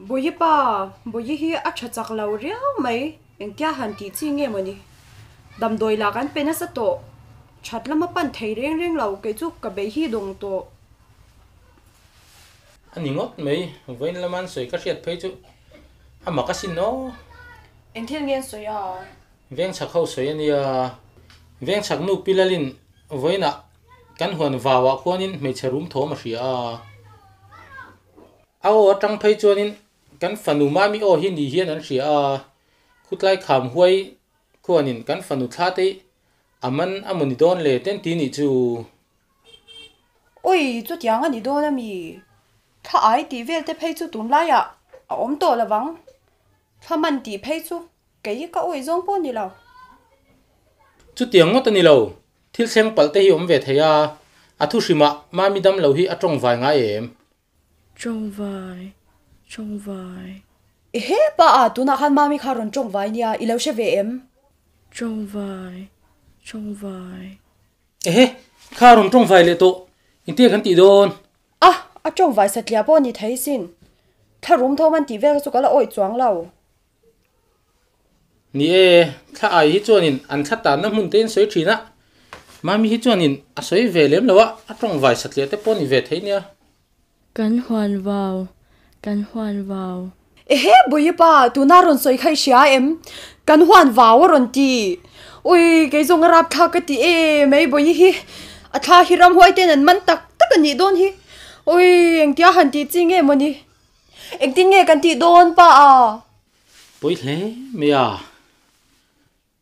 Bawihi pa, Bawihi hi a tha chak lo riau mai, engtia han tih chi nge mawni? Damdawi lah kan pe nasa tawh, that lama pan thei reng reng lo, kei chu ka bei hi dawng tawh. A ni ngawt mai, vawiin lama an sawi ka hriat phei chu a mak asin aw. Eng thil nge an sawi a? Veng chhak ho sawi a nia, veng chhak nu Pilalin vawiinah kan huan vauah khuanin hmeichhe rum thawm a hria a. A aw atang phei chuanin kan fanu Mami aw hi ni hian an hria a, khutlai kham huai khuanin kan fanu thla te a man a maw ni dawn le ten ti nih chu. Ui, chutiang a ni dawn a mi? Thla ai tih vel te phei chu tunlaiah a awm tawh lovang. Thla man tih phei chu Kei ka awih zawng pawh ni lo. Chutiang ngawt a ni lo, thil thleng palh te hi awm ve thei a, a thu hrimah Mami dam lo hi a tawng vai ngai em? Tawng vai, tawng vai. Ehe pa a, tunah khan Mami kha rawn tawng vai nia, i lo hre ve em? Tawng vai, tawng vai. Ehe, kha rawn tawng vai leh tawh, engtia kan tih dawn? A, a tawng vai satliah pawh ni thei sin. Thlarum tho man tih vel kha chu ka la awih chuang lo. Ni e, thla ai hi chuanin an thla tanna hmun te in sawi thin a, Mami hi chuanin a sawi ve lem lo a, a tawng vai satliah te pawh ni ve thei nia. Kan huan vau, kan huan vau. Ehe Bawipa, tuna rawn sawi kha i hria em? Kan huan vau a rawn ti. Ui, kei zawng a rapthlak ka ti e mai Bawihi hi. A thla hi ramhuai ten an man tak tak a nih dawn hi. Ui, engtia han tih chi nge mawni? Engtin nge kan tih dawn pa a? Pawi hle mai a,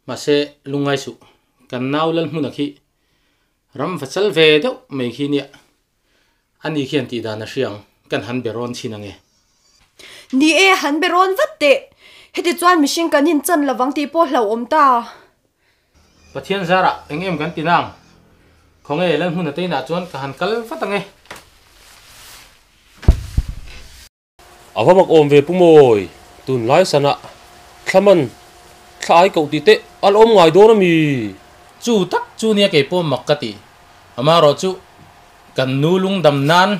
mahse lungngai suh, kan nau lal hmuna khi ram va chal ve deuh mai khi nia, ani khian tih dan a hria ang, kan han be rawn chhin ange. Ni e, han be rawn vat teh, heti chuan mihring kan inchan lovang tih pawh hlauhawm ta. Pathian zarah eng em kan ti nang? Khawnge lal hmun a teinah chuan ka han kal vat ange. A va mak awm ve Pu Mawi, tunlai sanah thlaman thla ai koh tih teh a la awm ngai dawn a mi? Chu tak chu nia kei pawh mak ka ti. Amaherawh chu kan nu lungdam nan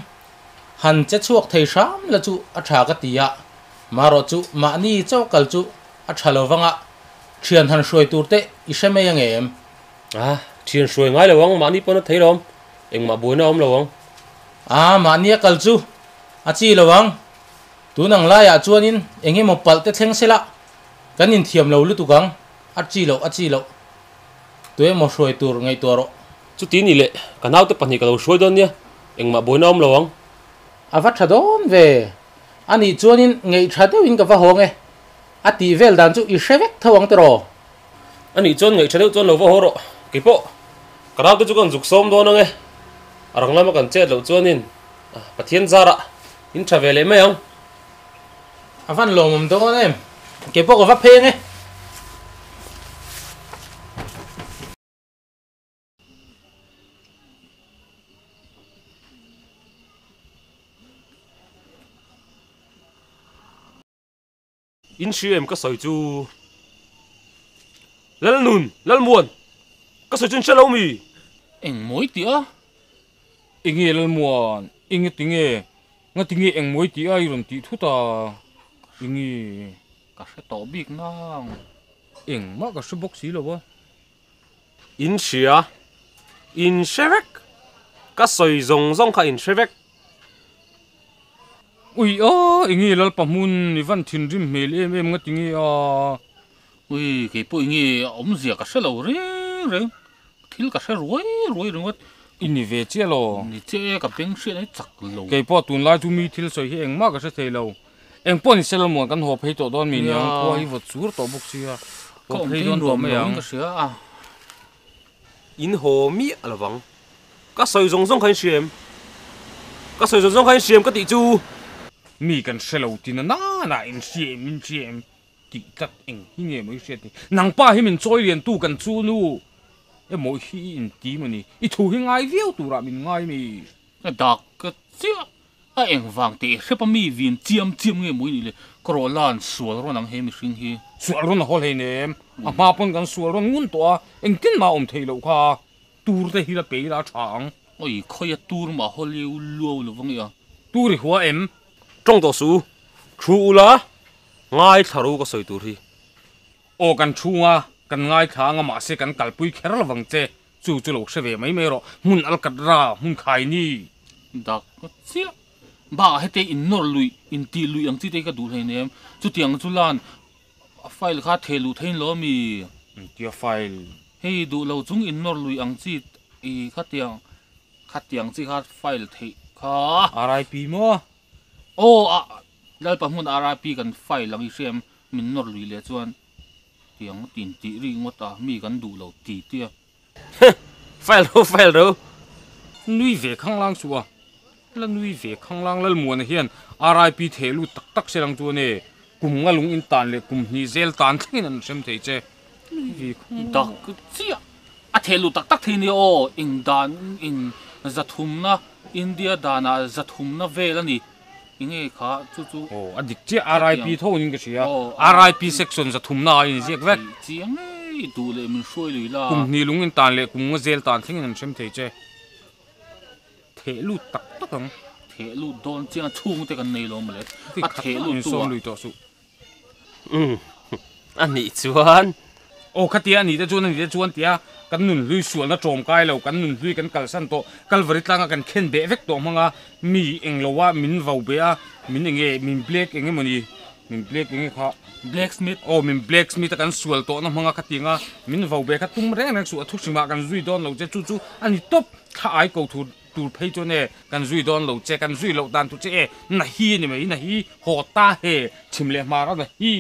han che chhuak thei hram la chu a tha ka ti a, amaherawh chu mahni chaw kal chu a tha lo vang a, thian han hruai tur te i hre mai ang em? A, thian hruai ngai lo ang, mahni pawn a thei lo ang, engmah buaina a awm lo ang. A, mahni a kal chu a chi lo ang, tun ang laiah chuanin eng emaw palh te thleng sela kan inthiam lo lutuk ang, a chi loh a chi loh, tu emaw hruai tur ngaihtuah rawh. Chuti ni leh, ka naute pahnih ka lo hruai dawn nia, engmah buaina a awm lo ang. A va tha dawn ve, a nih chuanin ngeih tha deuhin ka va hawng e. A tih vel dan chu i hre vek tho ang tiraw? A nih chuan ngaih tha deuh chuan lo va haw rawh. Kei pawh ka naute chu kan zuk sawm dawn ang e. A rang lama kan chet loh chuanin Pathian zarah in tha ve leh mai ang. A van lawmawm dawn em? Kei pawh ka va phei ang e. In hria em ka sawi chu? Lalnun, Lalmuan, ka sawi chu in hre lo mi? Eng mawi tih a? Enge Lalmuan, enge tinge, nga tinge eng mawi tih a i rawn tih thut a? Enge? Ka hre tawh bik nang. Engmah ka hre bawk si lo a. In hria, in hre vek, ka sawi zawng zawng kha in hre vek. Ui a, enge Lalpa hmun i van thinrim hmel em em nga tinge a? Ui, kei pawh enge a awmzia ka hre lo reng reng, thil ka hre ruai ruai ringawt. I ni ve chiah lo. Ni chiah e, ka beng hriat hi chak lo. Kei pawh tunlai chu mi thil sawi hi engmah ka hre thei lo. Eng pawh ni se Lalmuan kan haw phei tawh dawn mi niang, khua hi vawt sur tawh bawk sia, haw phei dawn tawh mai ang. In haw miah lovang. Ka sawi zawng zawng kha in hria em? Ka sawi zawng zawng kha in hria em ka tih chu? Mi kan hre lo ti na nana in hria em in hria em tih tlat eng hi nge maw i hriat ni? Nang pa hi min chawi lian tu kan chu nu emaw hi i inti maw ni? I thu hi ngai viau turah min ngai mi? Ka dak ka chiah A engvang teh hrep a mi vin chiam chiam nge maw i nih le? Ka rawh lan sual rawn ang he mihring hi. Sual rawn a haw hlei nem. A hma pawn kan sual rawn ngun tawh a, engtin mah a awm theih loh kha. Tur te hi la pe ila a tha ang. Oi, khawi a tur mah haw liau luau lo va nge a. Tur i hua em? Tawng tawh su. Thu ula, ngaithla ro ka sawi tur hi. Aw kan chhunga kan ngaithla anga mahse kan kalpui kher lovang che, chu chu lo hre ve mai mai rawh, hmun alkatra, hmun khai ni. Dak chiah. Bakah hete in nawr luih, in tih luih ang chi te hi ka duh hleinem, chutiang chu lan file kha theh luh thein lo ami? Engtia file? Hei duh lo chung in nawr luih ang chi i khatiang khatiang chi kha file theih kha. RIP maw? Aw a Lalpa hmun RIP kan file ang i hria em? Min nawr lui leh chuan tiang tin tih ri ngawt a mi kan duh lo ti tia. File ro file ro. Nui ve khanglang suh a. La nui ve khanglang Lalmuana hian RIP theh lut tak tak se lang chuan e kum nga lung in tan leh kum hnih zel tan thlengin an hrem thei che. Nui ve khanglang. Dak chiah a theh lut tak tak thei nia aw eng dan eng zathumna India danah zathumna vel a ni. Enge kha chu chu. Aw a dik chiah RIP tho in ka hria. RIP section zathumna ah in ziak vek. Chiang ngei duh leh min hruai lui la. Kum hnih lung in tan leh kum nga zel tan thlengin an hrem thei che. Theh lut tak tak ang. Theh lut dawn chiang chhung te kan nei lo mawle. A theh lut tu ah. Lui tawh suh. Umm a nih chuan. Aw khatia a nih te chuan a nih te chuan tia kan nun hlui sualna tawm kai lo, kan nun hlui kan kalsan tawh, Kalvari tlanga kan khen beh vek tawh hmanga mi eng lo a min vau beh a, min enge min black eng emawni min black enge kha Blacksmith. Aw min blacksmith a kan sual tawhna hmanga khatianga min vau beh kha tum reng reng suh a thu hrimah kan zui dawn lo che chu chu a ni tawp thla ai ko thu Tur phei chuan e, kan zui dawn lo che, kan zui loh dan tur che e, na hi a ni mai, na hi haw ta he, chhim leh hmar a na hi.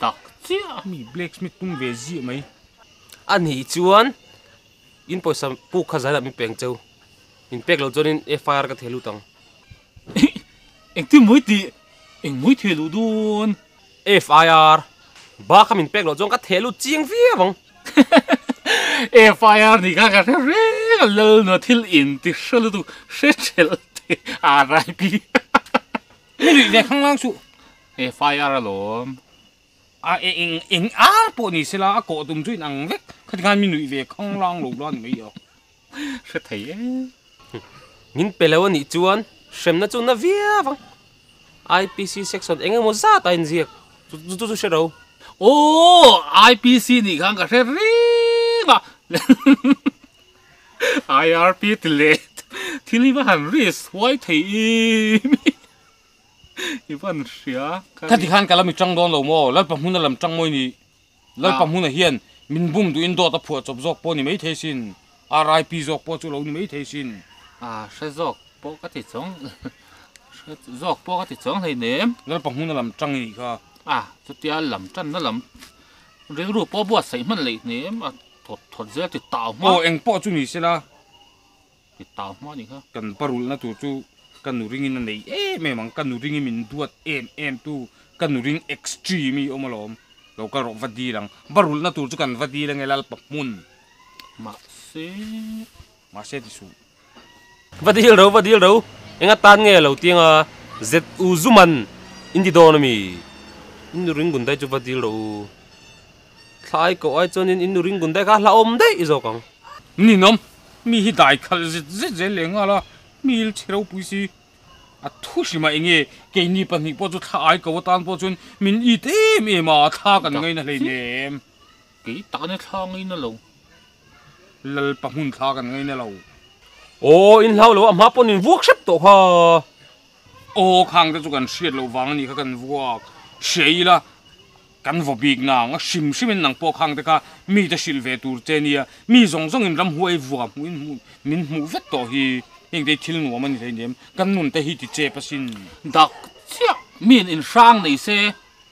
Dak chiah. Mi blacksmith tum ve ziah mai. A nih chuan in pawisa puk kha zailah min peng cheu, min pek loh chuanin FIR ka thei lut ang. Engtin mawi tih, eng mawi thei luh dawn? FIR ba kha min pek loh chuan ka theh lut chiang viau ang. FIR nih kha ka hre reng a, Lalnua thil in ti hre lutuk hre thelh te RIP. Mi nuih ve khang lang suh. FIR alawm. A eng eng ar pawh ni sela a kawh tum chu in ang vek. Khati khan mi nuih ve khang lang lo la ni mai a. Hre thei e. Min pe lo anih chuan hremna chu na viau ang. IPC section eng emaw zat a inziak chu chu chu hre ro. Aw IPC nih khan ka hre reng a IRP ti leh thil hi va han risk huai thei im i van hria ka Khati khan ka lam i tang dawn lo maw Lalpa hmuna lam tang mawi ni Lalpa hmuna hian min bum duhin dawt a phuah chawp zawk pawh ni maithei sin RIP zawk pawh chu lo ni maithei sin. A hre zawk pawh ka ti chuang hre zawk pawh ka ti chuang hleinem. Lalpa hmuna lam tang i nih kha. A chutia lam tanna lam rilru pawh buatsaih hman leh hnem a thawt thawt zel ti tau hma. Aw eng pawh chu ni sela. Ti tau hma nih kha. Kan parulna tur chu ka nu ringin a nei em em ang, ka nu ringin min duat em em tu, ka nu ring extreme i awm alawm. Lo kal rawh va dil ang. Va rulhna tur chu kan va dil ange Lalpa hmun. Mahse. Mahse ti suh. Va dil ro, va dil ro. Eng atan nge lo tiang a ZU Zuman in ti dawn ami? In nu ring gundai chu va dil ro u. Thlai koh ai chuanin in nu ring gundai kha hlauhawm daih zawk ang. Ninawm, mi hi dai khalh zet zet zel leh nghal a, mi il chhe ropui si. A thu hrim a enge keini pahnih pawh chu thla ai ko atan pawh chuan min it em em a, thla kan ngaina hleinem. Kei tak ania thla ngaina lo. Lalpa hmun thla kan ngaina lo. Aw in hlau lo a hma pawn in vuak hrep tawh kha. Aw khang te chu kan hriat loh vang anih kha kan vuak hria ila kan vaw bik nang a hrim hrim in nang pawh khang te kha mi te hrilh ve tur che nia mi zawng zawng in ramhuai vua hmuh in hmuh min hmuh vek tawh hi heng te hi thil nuam a ni hleinem kan nun te hi ti chep asin. Dak chiah mi in in hrang nei se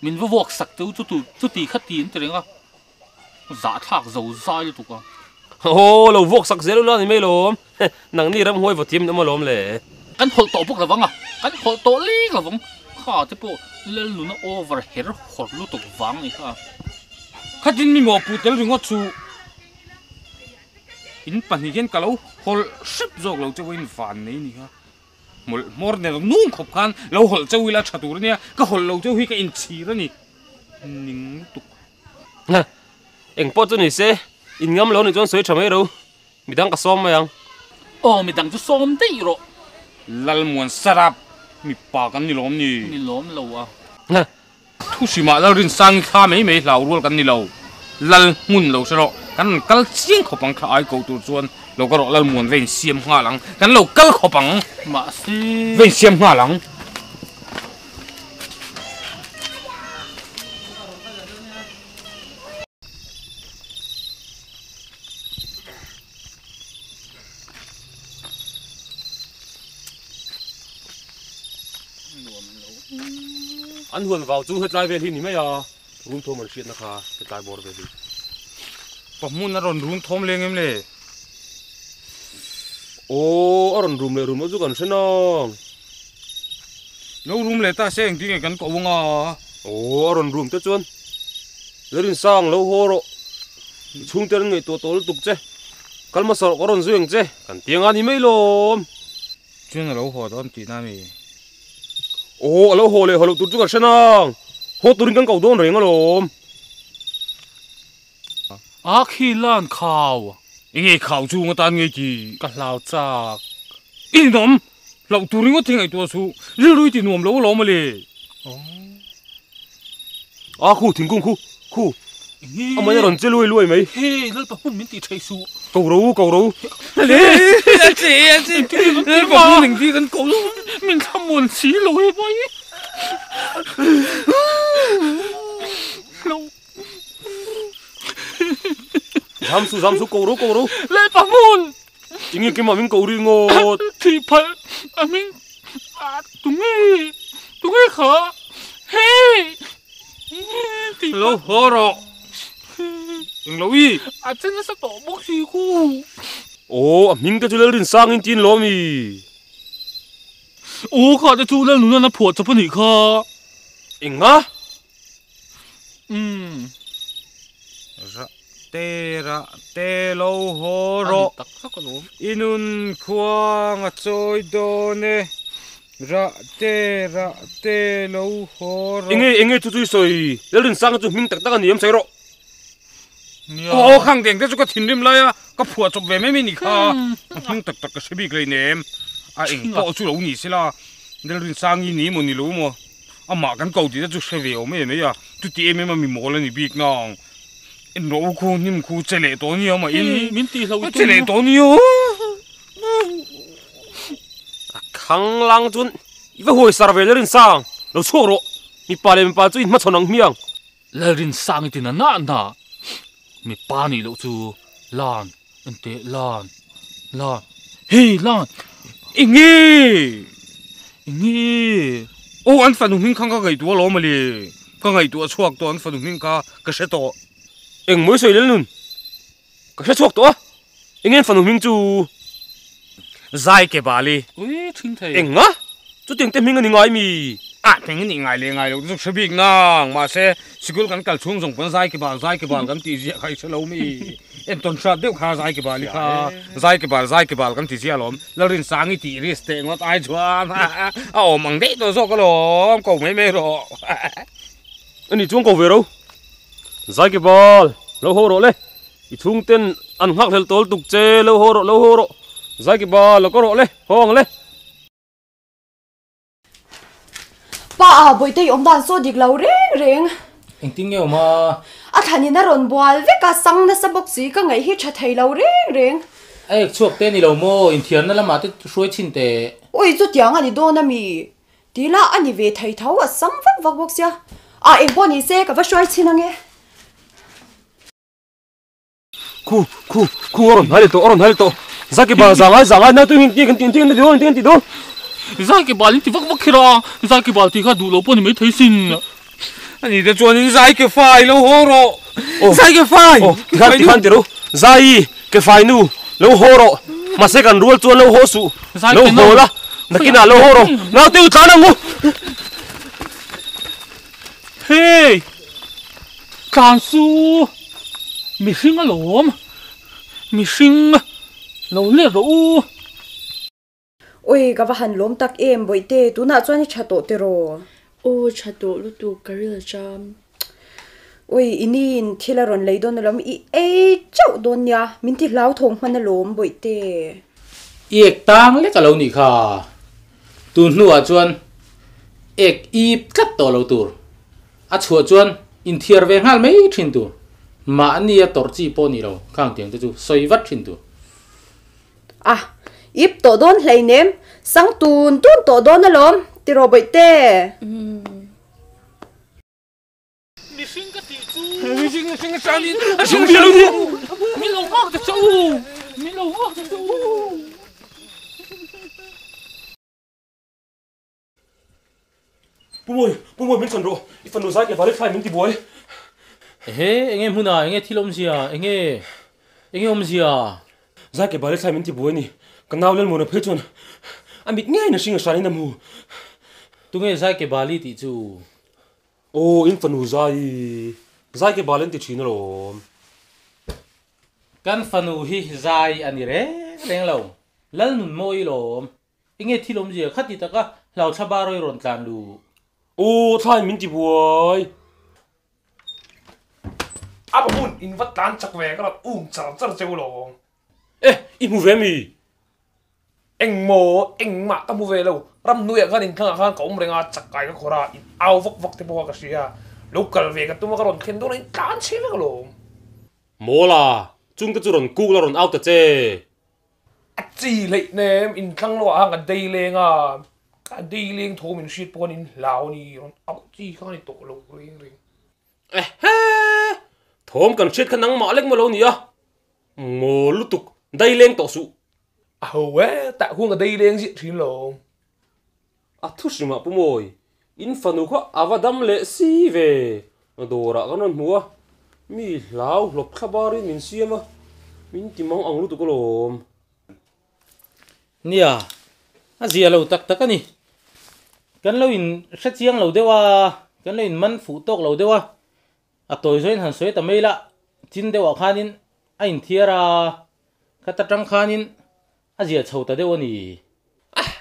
min va vuak sak teu chu tu chuti kha ti an ti reng a zahthlak zo zai lutuk a. Aw lo vuak sak zel ula ni mai lawm nangni ramhuai vaw thiam in awm alawm le. Kan hawlh tawh bawk lovang a, kan hawlh tawh leng lovang kha te pawh Lalnuna over her hawrh lutuk vang ni kha. Khatin mi mawhpuh tel ringawt chu in pahnih hian ka lo hawlh hrep zawk lo cheu a in van nei ni kha. Hmawlh hmawr ner nung khawp khan lo hawlh cheu ila tha tur a nia, ka hawlh lo cheu hi ka inchhir a ni. Ning lutuk. Eng pawh chu ni se, in ngam lo nih chuan sawi tha mai ro. Midang ka sawm mai ang. Aw midang chu sawm daih rawh. Lalmuan Sarap, mipa kan ni lawm ni? Ni lawm lo a. Thu hrimah Lalrinsangi thla mai mai hlau rual kan ni lo. Lal hmun lo hre rawh. Kan rawn kal chiang khawp ang thla ai ko tur chuan lo ka rawh Lalmuan vein siam nghal ang. Kan lo kal khawp ang. Mahse. Vein siam nghal ang. An huan vau chu hetlai vel hi ni mai a, run thawm an hriatna kha hetlai bawr vel hi. Pa hmun a rawn run thawm leng em le? Aw, a rawn rum leh rum loh chu kan hre nang. Lo rum leh ta se engtin nge kan koh ang a? Aw, a rawn rum te chuan Lerinsang lo haw rawh. I chhungte an ngaihtuah tawh lutuk che. Kal hmasa rawh ka rawn zui ang che. Kan ti anga ni mai lawm. Chuan a lo haw dawn tihna mi? Aw, a lo haw leh haw loh tur chu kan hre nang. Haw turin kan ko dawn reng alawm. A khi lan khau. Enge khau chu nga tan ngei ti? Ka hlau chak. I ninawm! Hlauh tur ringawt hi ngaihtuah suh. Rilru i ti nuam lo alawm ale. A khu thingkung khu khu a mei a rawn che luai luai mai. Hei Lalpa hmun min tih theih suh. Ko ro ko ro. Le a che a che Lalpa hmun engti kan ko lo. Min thlamuan si lo he mai. Lo. Zam su zam su ko ro ko ro. Lalpa hmun. Tinge kima min ko ri ngawt. Thih phal a hming tunge tunge kha hei tih lo haw rawh eng lo i a che nasa tawh bawk si khu. Aw a hming te chu Lalrinsang in tin lawm i. Aw kha te chu Lalnuna na phuah chawp a nih kha. Enga? Umm. Rah te rah te lo haw rawh. Tak tak alawm. I nun khuang a chawi dawn e. Rah te rah te lo haw rawh. Enge enge chu chu i sawi. Lalrinsanga chu hming tak tak a ni em sawi rawh. Nia. Aw aw khang deng te chu ka thinrim lai a, ka phuah chawp ve mai mai ni kha. A hming tak tak ka hre bik leinem. A eng pawh chu lo ni sela. Lalrinsangi ni maw ni lo maw. Amah kan ko tih te chu hre ve awm em mai a, chuti em em a mi mawl a ni bik nang. En rawh u khu hnim khu che leh tawh nia mah in. Min tih hlo i tum. Che leh tawh nia. A khang lang chuan i va huai sar ve Lalrinsang, lo chhuak rawh. Mipa leh mipa chu inhmachhawn ang hmiang. Lalrinsang i ti na na na. Mipa nih loh chu Lan enteh Lan Lan hei Lan Enge Enge Aw an fanu hming kha ka ngaihtuah alawm ale ka ngaihtuah chhuak tawh an fanu hming kha ka hre tawh. Eng mawi sawi lel nun ka hre chhuak tawh a enge an fanu hming chu Zai ke bali. Ui thing thei. Enga chutiang te hming a ni ngai mi? A hming a nih ngai leh ngai loh te chu hre bik nang mahse Sikul kan kal chhung zawng pawn zai ke bal zai ke bal kan tih ziah kha i hre lo mi? Entawn hrat deuh kha zai ke bal i kha zai ke bal zai ke bal kan ti ziah alawm. Lalrinsang i tih risk teh ngawt ai chuan a awm ang daih tawh zawk alawm ko mai mai rawh. Ani chuan ko ve ro. Zai ke bal lo haw rawh le. I chhung ten an nghak hlel tawl tuk che lo haw rawh lo haw rawh. Zai ke bal lo ka rawh le haw ang le. Pa a Bawihte i awm dan saw dik lo reng reng. Engtin nge awm a? A thlan in a rawn bual vek a, sang nasa bawk si ka ngaih hi tha thei lo reng reng. A ek chhuak te ni lo maw, inthiarna lamah te hruai chhin teh. Ui chutiang a ni dawn a mi? Ti la a ni ve thei tho a sang vak vak bawk sia. A engpawh ni se ka va hruai chhin ange. Khu khu khu a rawn hnai leh tawh a rawn hnai leh tawh Zaki bal zangai zangai nau tui ti kan ti kan ti dawn kan ti dawn Zaki bal in ti vak vak kher a Zaki bal tih kha duh lo pawh ni mai thei sin Ani te chuan in zai ke fai lo haw rawh Zai ke fai Aw tikhan tikhan ti ro Zai ke fai nu lo haw rawh mahse kan rual chuan lo haw suh lo haw la nakinah lo haw rawh naute u tlan ang u. Hey! Tlan su! Mihring alawm! Mihring lo let rawh u! Ui, ka va han lawm tak em Bawihte, tunah chuan i tha tawh tiraw? Aw, tha tawh lutuk, ka ril cham. Ui, i niin thil a rawn lei dawn alawm, i ei chauh dawn nia, min ti hlauthawng hman alawm Bawihte. I ek tang lek alo nih kha. Tun hnuah chuan ek ip tlat tawh lo tur. A chhuah chuan inthiar ve nghal mai thin tur. Mahni a tawrh chi pawh ni lo khang tiang te chu sawi vat thin tur. A, ip tawh dawn hleinem, sang tun tun tawh dawn alawm, ti rawh bawihte. Mihring ka tih chu. Mihring mihring a tan in a hring bial ni. Min lo nghak ta che u. Min lo nghak ta che u. Pu Mawi, Pu Mawi min chhan rawh. I fanu zai ke vali thlai min ti buai. Ehe, enge hmuna, enge thil awmzia, enge, enge awmzia. Zai ke vali thlai min ti buai ni. Ka nau Lalmuana phei chuan a mit ngeiin a hring a hranin a hmu. Tunge zai ke bali tih chu? Aw in fanu zai zai ke bal an ti thin alawm. Kan fanu hi zai a ni reng reng lo, Lalnun mawi lawm. Enge thil awmzia khati taka hlauthla barawi rawn tlan luh. Aw thlain min ti buai. A pa hmun in va tlan chak ve ka rawn um char char cheu lawm. E i hmu ve mi? Engmaw, engmah ka hmu ve lo. Ramhnuaiah khan inthlangah khan ka awm reng a, chakai ka khawrh a, in au vak vak te pawh kha ka hria. Lo kal ve ka tum a, ka rawn thlen dawn a, in tlan chhe vek alawm. Mawla, chung te chu rawn kuk la rawn au ta che. A chi hleih nem, inthlang lo ah khan ka dei leng a, ka dei leng tho min hriat pawh khan in hlau a ni, rawn au chi kha a ni tawh lo reng reng. Ehe! Thawm kan hriat kha nangmah lek maw lo ni a? Maw lutuk, dai leng tawh suh. A ho e, tah khuang ka dai leng ziah thin lo. A thu hrimah Pu Mawi, in fanu kha a va dam leh si ve. Dawrah kan rawn hmu a, mi hlau hlawp thla barin min siam a, min ti mang ang lutuk alawm. Nia, a zia lo tak tak a ni. Kan lo in hre chiang lo deuh a, kan lo in man fuh tawk lo deuh a, a tawi zawin han sawi ta mai la, chin deuhah khanin a inthiar a, khata tang khanin a zia chho ta deuh a ni.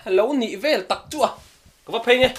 A lo nih vel tak chu a, ka va phei nge.